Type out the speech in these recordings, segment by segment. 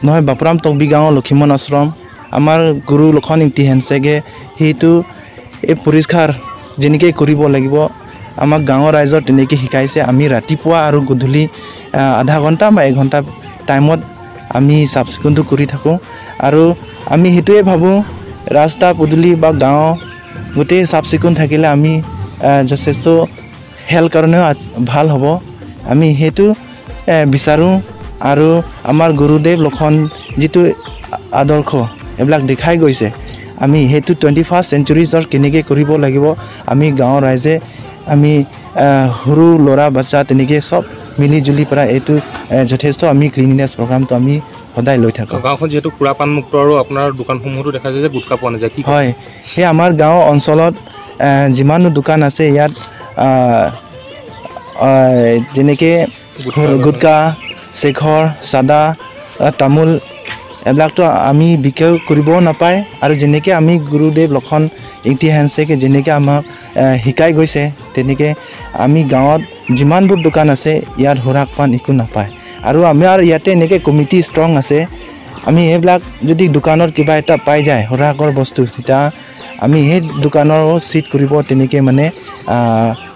নহয়, বাপুৰাম টকবি গাঁও লখিমন আশ্ৰম। আমাৰ গুৰু লখন ইংতি হেনচেগে সেইটো এই পৰিষ্কাৰ যেনেকৈ কৰিব লাগিব, আমাক গাঁৱৰ ৰাইজৰ তেনেকৈ শিকাইছে। আমি ৰাতিপুৱা আৰু গধূলি আধা ঘণ্টা বা এঘণ্টা টাইমত আমি চাফ চিকুণটো কৰি থাকোঁ। আৰু আমি সেইটোৱে ভাবোঁ, ৰাস্তা পদূলি বা গাঁও গোটেই চাফ চিকুণ থাকিলে আমি যথেষ্ট হেল্থ কাৰণেও ভাল হ'ব, আমি সেইটো বিচাৰোঁ। আৰু আমাৰ গুৰুদেৱ লখন যিটো আদৰ্শ এইবিলাক দেখাই গৈছে, আমি সেইটো 21st চেঞ্চুৰিজত কেনেকৈ কৰিব লাগিব, আমি গাঁৱৰ ৰাইজে আমি সৰু ল'ৰা বাচ্চা তেনেকৈ চব মিলি জুলি পেলাই এইটো যথেষ্ট আমি ক্লিনলিনেছ প্ৰগ্ৰামটো আমি সদায় লৈ থাকোঁ। গাঁওখন যিহেতু সুৰাপান মুক্ত আৰু আপোনাৰ দোকানসমূহতো দেখা যায় যে গুটখা পোৱা নাযায়, কি ক'ব? হয়, সেই আমাৰ গাঁও অঞ্চলত যিমানো দোকান আছে ইয়াত, যেনেকৈ গুটখা, চেখৰ, চাদা, তামোল এইবিলাকতো আমি বিক্ৰী কৰিবও নাপায়। আৰু যেনেকৈ আমি গুৰুদেৱ লখন ইংতি হেনচেকে যেনেকৈ আমাক শিকাই গৈছে, তেনেকৈ আমি গাঁৱত যিমানবোৰ দোকান আছে ইয়াত সুৰাক পান একো নাপায়। আৰু আমাৰ ইয়াতে এনেকৈ কমিটি ষ্ট্ৰং আছে, আমি সেইবিলাক যদি দোকানত কিবা এটা পাই যায় সুৰাকৰ বস্তু, তেতিয়া আমি সেই দোকানৰো চিট কৰিব তেনেকৈ মানে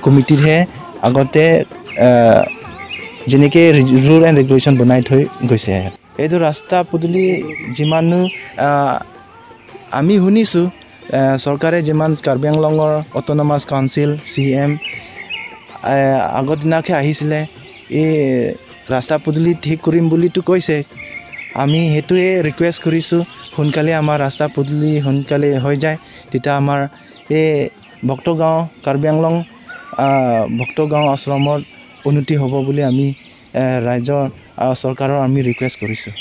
কমিটিতহে আগতে যেনেকৈ ৰুল এণ্ড ৰেগুলেশ্যন বনাই থৈ গৈছে। এইটো ৰাস্তা পদূলি যিমানো আমি শুনিছোঁ, চৰকাৰে যিমান কাৰ্বি আংলঙৰ অট'নমাছ কাউন্সিল চি এম আগৰ দিনাখে আহিছিলে, এই ৰাস্তা পদূলি ঠিক কৰিম বুলিতো কৈছে। আমি সেইটোৱে ৰিকুৱেষ্ট কৰিছোঁ, সোনকালে আমাৰ ৰাস্তা পদূলি সোনকালে হৈ যায়, তেতিয়া আমাৰ এই ভক্তগাঁও কাৰ্বি আংলং ভক্তগাঁও আশ্ৰমত উন্নতি হ'ব বুলি আমি ৰাজ্যৰ চৰকাৰৰ আমি ৰিকুৱেষ্ট কৰিছোঁ।